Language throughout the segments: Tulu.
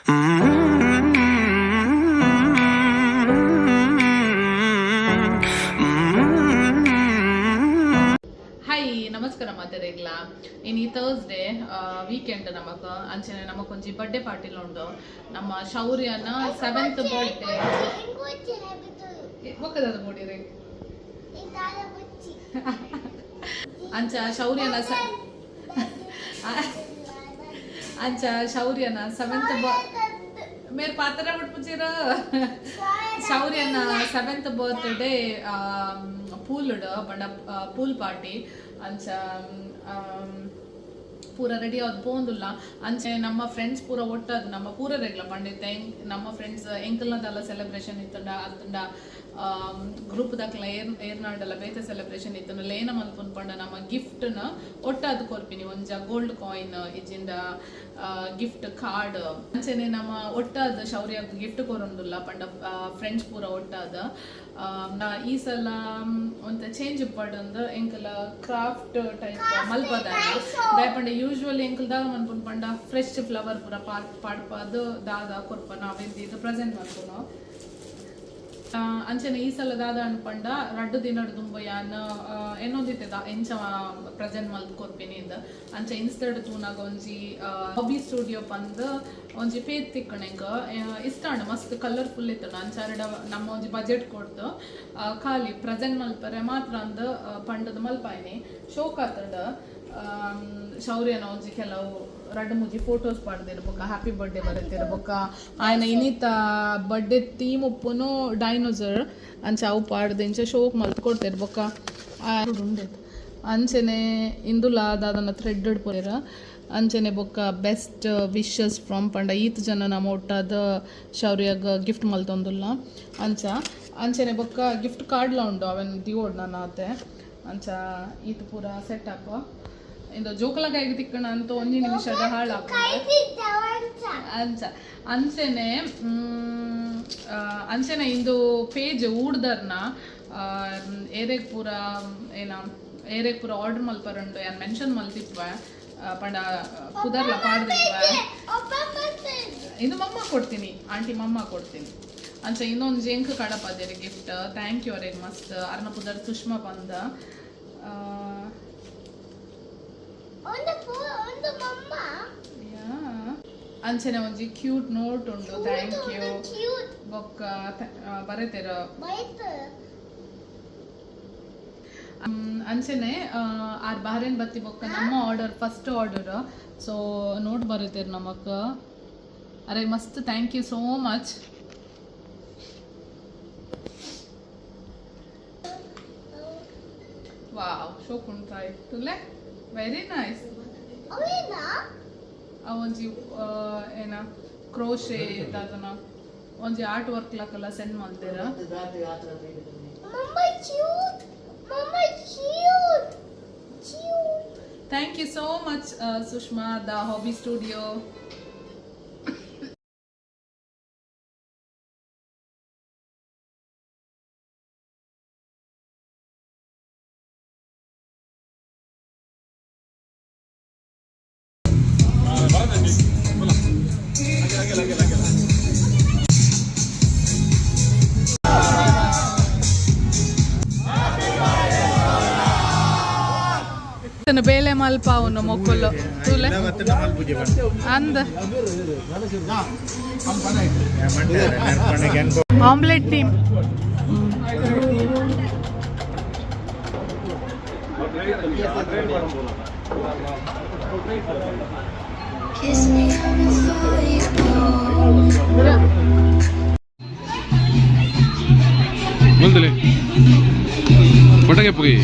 ಹಾಯ್, ನಮಸ್ಕಾರ ಮಾತೆರೆಗ್ಲ. ಇನಿ ಥರ್ಸ್ಡೇ, ವೀಕೆಂಡ್ ನಮಕ್. ಅಂಚನೆ ನಮಕೊಂಜಿ ಬರ್ಡೇ ಪಾರ್ಟಿಲ ಉಂಡು, ನಮ್ಮ ಶೌರ್ಯನ ಸೆವೆಂತ್ ಬರ್ಡೇ. ಬೊಕ್ಕದ ಬೋಡಿರಿ. ಅಂಚ ಶೌರ್ಯನ ಸೆವೆಂತ್, ಮೇರ್ ಪಾತ್ರ ಬಿಟ್ಪುಜೀರ. ಶೌರ್ಯನ ಸೆವೆಂತ್ ಬರ್ತ್ಡೇ ಪೂಲ್ ಪಂಡ ಪೂಲ್ ಪಾರ್ಟಿ. ಅಂಚ ಪೂರ ರೆಡಿ ಆದ್ ಪೋಂದುಲ್ಲ. ಅಂಚೆ ನಮ್ಮ ಫ್ರೆಂಡ್ಸ್ ಪೂರ ಒಟ್ಟಾದ್, ನಮ್ಮ ಪೂರ ರೆಗ್ಲ ಪಂಡಿತ ನಮ್ಮ ಫ್ರೆಂಡ್ಸ್ ಎಂಕಲ್ನದಲ್ಲ ಸೆಲೆಬ್ರೇಷನ್ ಇತ್ತುಂಡ, ಅತ್ತಂಡ ಗ್ರೂಪ್ ದಕ್ಲ ಏರ್ ಏರ್ನಾಡಲ್ಲ ಬೇತೆ ಸೆಲೆಬ್ರೇಷನ್ ಇತ್ತುಂಡ, ಲೇನ ಮಲ್ಪುನ್ ಪಂಡ ನಮ್ಮ ಗಿಫ್ಟ್ನ ಒಟ್ಟಾದ್ ಕೊರ್ಪಿನಿ. ಒಂಜ ಗೋಲ್ಡ್ ಕಾಯಿನ್ ಇಜ್ಜಿಂದ ಗಿಫ್ಟ್ ಕಾರ್ಡ್. ಅಂಚನೆ ನಮ್ಮ ಒಟ್ಟಾದ್ ಶೌರ್ಯ ಗಿಫ್ಟ್ ಕೊರೊಂದುಲ್ಲ, ಪಂಡ ಫ್ರೆಂಡ್ಸ್ ಪೂರ ಒಟ್ಟಾದ್. ಈ ಸಲ ಒಂತೆ ಚೇಂಜ್ ಇಪ್ಪಡಂದು ಎಂಕಲ ಕ್ರಾಫ್ಟ್ ಟೈಪ್ ಮಲ್ಪದ. ದಾಯೆ ಯೂಶುವಲಿ ಎಂಕಲ್ ದಾದ ಮನ್ಪುನ್ ಪಂಡ ಫ್ರೆಶ್ ಫ್ಲವರ್ ಪೂರ ಪಾಡ್ಪಾದ್ ದಾದ ಕೊರ್ಪ, ನಾವೆಂತ ಇದು ಪ್ರೆಸೆಂಟ್ ಮಲ್ಪುನು. ಅಂಚನೆ ಈ ಸಲ ದಾದ ಅನ್ಪಂಡ ರಡ್ಡು ದಿನಡ್ ದುಂಬು ಯಾನ್ ಎನ್ನೊಂದಿತ್ತೆ ಎಂಚ ಪ್ರೆಸೆಂಟ್ ಮಲ್ತ್ ಕೊರ್ಪಿನಿ ಇಂದ್. ಅಂಚ ಇನ್ಸ್ಟಾಡ್ ತೂನಾಗ ಒಂಜಿ ಹಾಬಿ ಸ್ಟುಡಿಯೋ ಪಂದ್ ಒಂಜಿ ಪೇಜ್ ತಿಕ್ಕಣ. ಎಂಕ್ ಇಷ್ಟ ಆಂಡ್, ಮಸ್ತ್ ಕಲರ್ಫುಲ್ ಇತ್ತುಂಡು. ಅಂಚ ಅರೆಡ ನಮ್ಮ ಒಂಜಿ ಬಜೆಟ್ ಕೊಡ್ತು, ಖಾಲಿ ಪ್ರೆಸೆಂಟ್ ಮಲ್ಪರೆ ಮಾತ್ರ ಅಂದ್ ಪಂಡದ್ ಮಲ್ಪಾಯಿನಿ. ಶೋಕ್ ಆತುಂಡು. ಶೌರ್ಯನ ಒಂಜಿ ಕೆಲವು ರಡ್ಡು ಮೂಜಿ ಫೋಟೋಸ್ ಪಾಡ್ದಿರು, ಬೊಕ್ಕ ಹ್ಯಾಪಿ ಬರ್ಡೇ ಬರೆತಿರು. ಬೊಕ್ಕ ಆಯ್ನ ಇನಿತ ಬರ್ಡೇ ಥೀಮ್ ಉಪ್ಪುನು ಡೈನೋಸರ್. ಅಂಚ ಅವು ಪಾಡ್ದು ಇಂಚ ಶೋಕ್ ಮಲ್ತ್ ಕೊಡ್ತೇರು. ಬೊಕ್ಕ ಉಂಡೇತ್ ಅಂಚನೆ ಇಂದುಲ ದಾದನ ಥ್ರೆಡ್ ಪೋಯೆರ್. ಅಂಚನೆ ಬೊಕ್ಕ ಬೆಸ್ಟ್ ವಿಶಸ್ ಫ್ರಮ್ ಪಂಡ ಈತ್ ಜನ ನಮ್ಮ ಒಟ್ಟಾದ ಶೌರ್ಯಗ್ ಗಿಫ್ಟ್ ಮಲ್ತೊಂದುಲ್ಲ. ಅಂಚ ಅಂಚನೆ ಬೊಕ್ಕ ಗಿಫ್ಟ್ ಕಾರ್ಡ್ಲ ಉಂಡು, ಅವೆನ್ ದಿವೋಡ್ ನನ ಆತೆ. ಅಂಚ ಈತ್ ಪೂರ ಸೆಟ್ ಅಪ್. ಇಂದು ಜೋಕುಲಗಾಯಿಗೆ ತಿಕ್ಕಣ ಅಂತ ಒಂಜಿ ನಿಮಿಷದ ಹಾಳಾಪ. ಅಂಚ ಅಂಚನೆ ಅಂಚನೆ ಇಂದು ಪೇಜ್ ಊಡ್ದರ್ನ ಏರೆಗ್ ಪೂರ ಏನ ಏರೆಗ್ ಪೂರ ಆರ್ಡರ್ ಮಲ್ಪರುಂಡು, ಯಾನ್ ಮೆನ್ಷನ್ ಮಲ್ತಿಪ್ವೆ, ಪಂಡ ಪುದರ್ಲ ಪಾಡ್ದಿಪ್ವೆ. ಇದು ಮಮ್ಮ ಕೊಡ್ತೀನಿ, ಆಂಟಿ ಮಮ್ಮ ಕೊಡ್ತೀನಿ. ಅಂಚ ಇನ್ನೊಂದು ಎಂಕ್ ಕಡಪದೇರಿ ಗಿಫ್ಟ್. Thank you ಅವ್ರಿಗೆ ಮಸ್ತ್. ಅರ್ನ ಪುದರ್ ಸುಷ್ಮಾ ಪಂದ. ಯಾ, ಅಂಚನೆ ಒಂಜಿ ಕ್ಯೂಟ್ ನೋಟ್ ಉಂಡು. Thank you. ಬೊಕ್ಕ ಬರೆತೆರ್. ಅಂಚನೆ ಆರ್ ಬಹರೇನ್ ಬತ್ತಿ ಬೊಕ್ಕ ನಮ್ಮ order first order. So note ಬರೆತೆರ್ ನಮಕ್. ಅರೆ ಮಸ್ತ್ thank you so much. Wow, ಶೋಕ್ ಉಂಟಾಯ್ ತುಲೆ, ವೆರಿ ನೈಸ್. ಆ ಒಂಜಿ ಏನ ಕ್ರೋಶೆ ದಾದನ ಒಂಜಿ ಆರ್ಟ್ ವರ್ಕ್ ಲಕಲ್ಲ ಸೆಂಡ್ ಮಲ್ತೆರ್. Mama cute. Mama cute. Cute. Thank you so much, Sushma, the hobby studio. ಬೇಲೆ ಮಲ್ಪಾವುನು ಮೊಕ್ಕುಲು ತೂಲೆ ಅಂದ. Omelette team. Kiss me before you go. ಮುಂದಲೆ Patke ಪುಗಿ.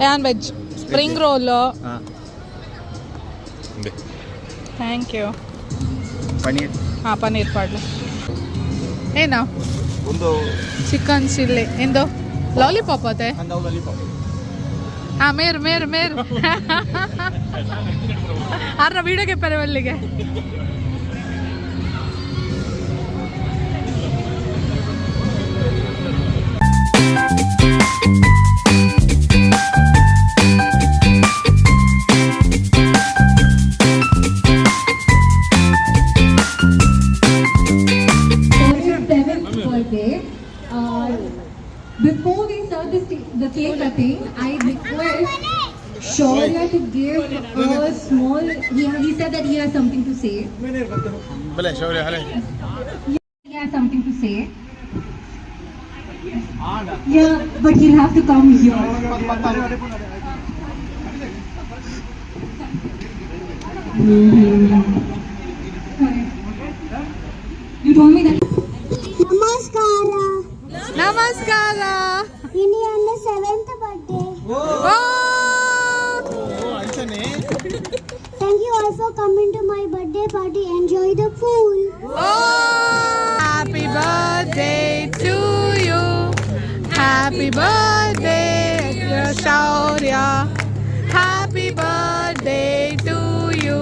ಯಾನ್ veg spring roll. Thank you. Paneer. ಹಾಂ, ಪನ್ನೀರ್ ಪಾಡ್ಲ. ಏನಾ? ಒಂದು ಚಿಕನ್ ಚಿಲ್ಲಿ. ಇಂದು ಲಾಲಿಪಾಪ್ ಅದೇ. ಲಾಲಿಪಾಪ್. ಹಾಂ, ಮೇರ್ ಮೇರ್ ಮೇರ್ ಅರ್ರ ವೀಡಿಯೋಗೆ ಪರವಲ್ಲಿಗೆ. the cake cutting, I request Shaurya to give a small. He said that he has something to say. ಬಲೆ ಶೌರ್ಯ ಹಲೆ. He has something to say. Yeah, but he'll have to come here. Sorry. You told me that. ನಮಸ್ಕಾರ. ನಮಸ್ಕಾರ. ಇನಿ ನನ್ನ seventh birthday. Thank you all for coming to my birthday party. Enjoy the pool. Happy birthday to you. Happy birthday, Shaurya. Happy birthday to you.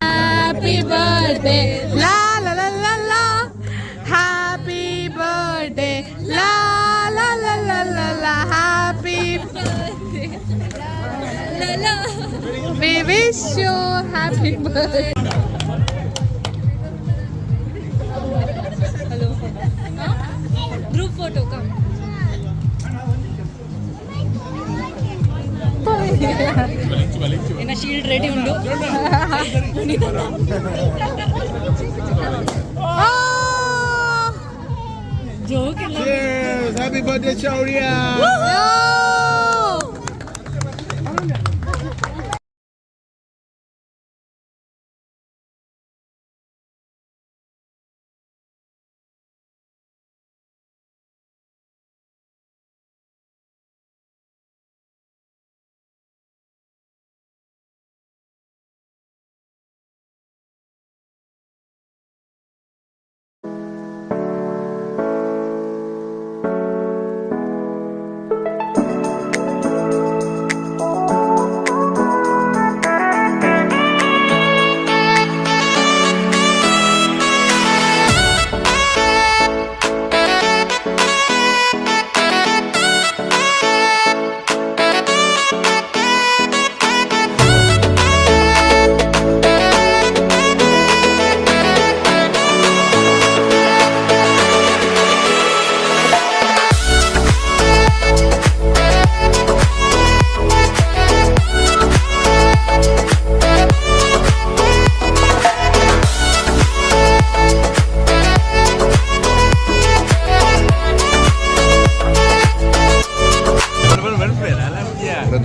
Happy birthday. La la la la la. Happy birthday. La la la la la la. Happy birthday. We wish you happy birthday. Hello. Group photo, come. ಎನ್ನ ಶೀಲ್ಡ್ ರೆಡಿ ಉಂಡು. Oh! Joke. Happy birthday, Shaurya! Oh!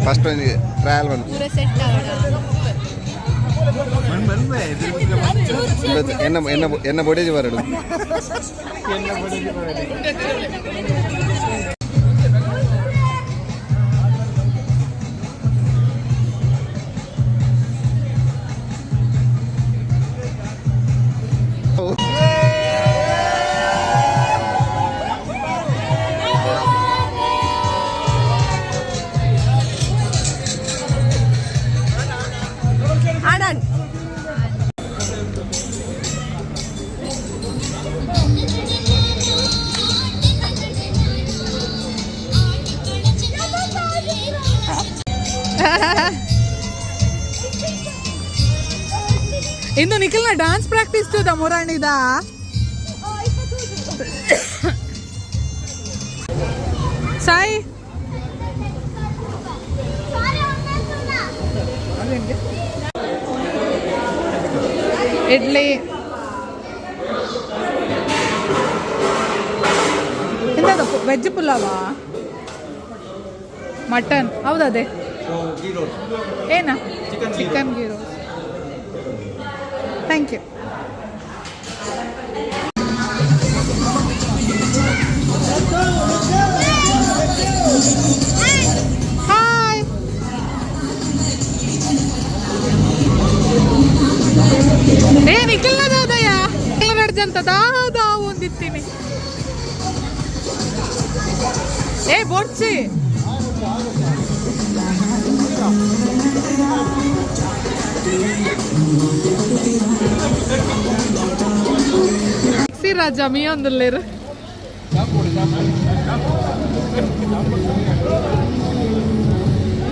First trial one. ಪೂರ ಸೆಟ್ ಆವಡ. ಎನ್ನ ಎನ್ನ ಎನ್ನ ಬೊಡೇಜಿ ಬರಡು. ಆಡನ್. ಇಂದು ನಿಖಿಲ್ನ ಡಾನ್ಸ್ ಪ್ರಾಕ್ಟೀಸ್ ತೂದ ಮುರಾಣಿದ. ಸಾಯಿ. ಇಡ್ಲಿ ಎಂತದ? Veg ಪುಲಾವಾ, mutton? ಹೌದದೇ ಏನಾ? Chicken ghee roast. Thank you. Hi. ಏ ನಿಖಿಲ್ನದಯ ನಡ್ಜಂತ ದಾವು ಒಂದಿತ್ತೀನಿ. ಏ ಬೋಡ್ಚಿ. ರಾಜ ಮೀಯೊಂದುಲ್ಲೇರು.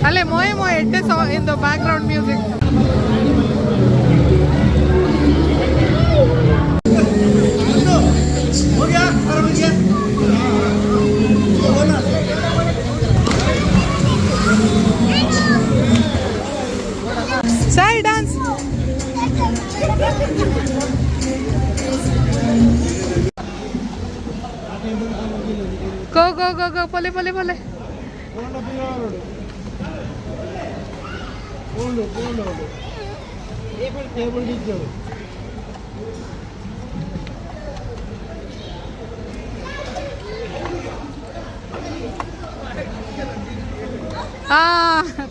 ಅಲ್ಲೇ ಮೋಯೆ ಮೋಯೆ ಎಡ್ಡೆ ಸಾ ಇಂದು ಬ್ಯಾಕ್ ಗ್ರೌಂಡ್ ಮ್ಯೂಸಿಕ್. ಗೋ ಪೊಲೆ ಪೊಲೆ ಪೊಲೆ.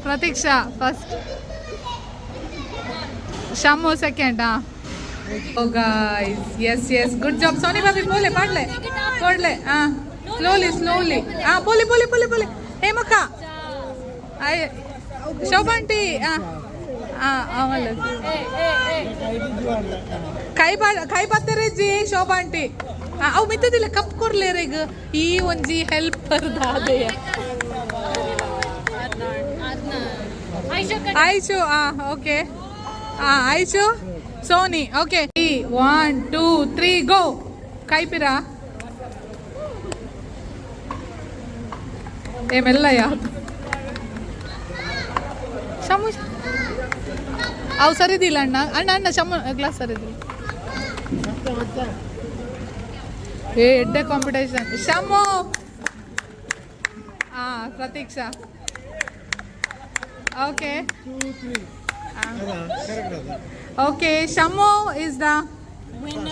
Pratiksha first, Shammu second. Oh guys, yes yes, good job Soni Babi. ಪೋಲೆ ಪಾಡ್ಲೆ ಕೊಡ್ಲೆ. Slowly slowly. ಪೋಲಿ ಪೋಲಿ ಪೋಲಿ ಪೋಲಿ. ಹೇಮಕ್ಕ, ಶೋಭಾ ಆಂಟಿ. ಆಮಲ್ಲ ಕೈ ಬಾ ಕೈ ಬತ್ತರೆಜ್ಜಿ ಶೋಭಾ ಆಂಟಿ. ಅವು ಮಿತ್ತದಿಲ್ಲ ಕಪ್ ಕೊರ್ಲೇರೆಗ್ ಈ ಒಂಜಿ ಹೆಲ್ಪರ್ ದಾದೆಯ. Aishu. Okay. Aishu Soni. Okay, 1 2 3 go. ಕೈಪಿರ ಏಮೆಲ್ಲಯ್ಯ ಶಮು. ಅವು ಸರಿದಿಲ್ಲ ಅಣ್ಣ ಅಣ್ಣ ಅಣ್ಣ ಶಮು ಗ್ಲಾಸ್ ಸರಿದಿಲ್ಲ. ಏ ಎಡ್ಡೆ competition Shamu. Pratiksha. Okay okay, Shammu is the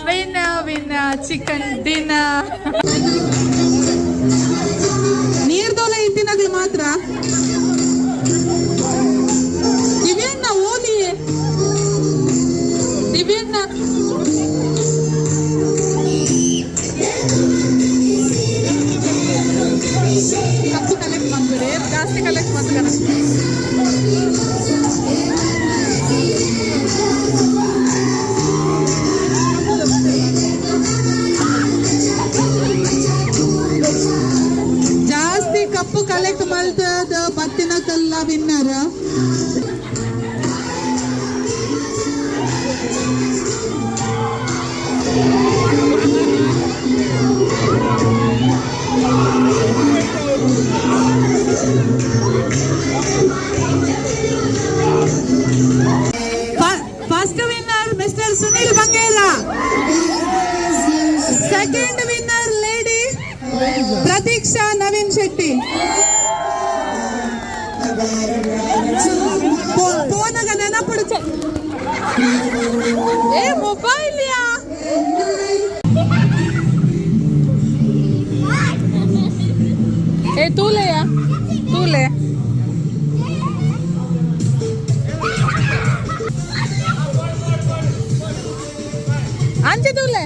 winner, winner chicken dinner. ನೀರ್ದೋಲ ಇತ್ತಿನಗ್ಲು ಮಾತ್ರ ದಿವ್ಯಣ್ಣ ಓದಿ ದಿವ್ಯಣ್ಣ. ಕಪ್ಪು ಕಲೆಕ್ಟ್ ಮಾಡ್ಬೇಡಿ, ಜಾಸ್ತಿ ಕಲೆಕ್ಟ್ ಮಾಡ್ತಾರೆ. ಜಾಸ್ತಿ ಕಪ್ಪು ಕಲೆಕ್ಟ್ ಮಲ್ತದ ಬತ್ತಿನ ಕಲ್ಲ winner. First winner mister Sunil Bangera, second winner lady Pratiksha Naveen Shetty. ಪೋನಗ ನೆನಪುಡು ಏ ಮೊಬೈಲ್ ಯಾ. ಏ ತೂಲೆಯ ತೂಲೆ. ಅಂಚೆ ತೂಲೆ.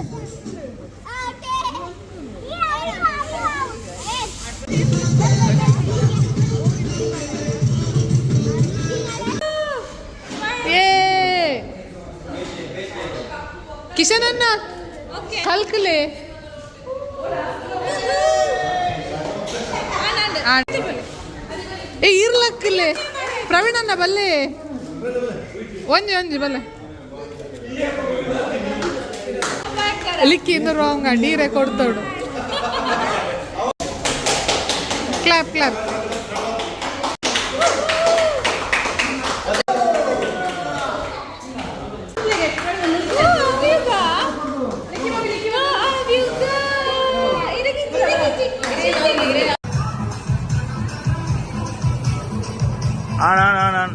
ಏ ಕಿಶನ್ ಅಣ್ಣ ಕಲ್ಕಲೆ. ಏ ಇರ್ಲಕ್ಕಲೆ ಪ್ರವೀಣ್ ಅಣ್ಣ ಬಲ್ಲೆ ಒಂಜಿ ಒಂಜಿ ಬಲ್ಲೆ. ಲಿಕ್ಕಿ ಇಂದು ರಾಂಗ್ ನೀರೇ ಕೊಡ್ತೋಡು. Clap clap. On on on on.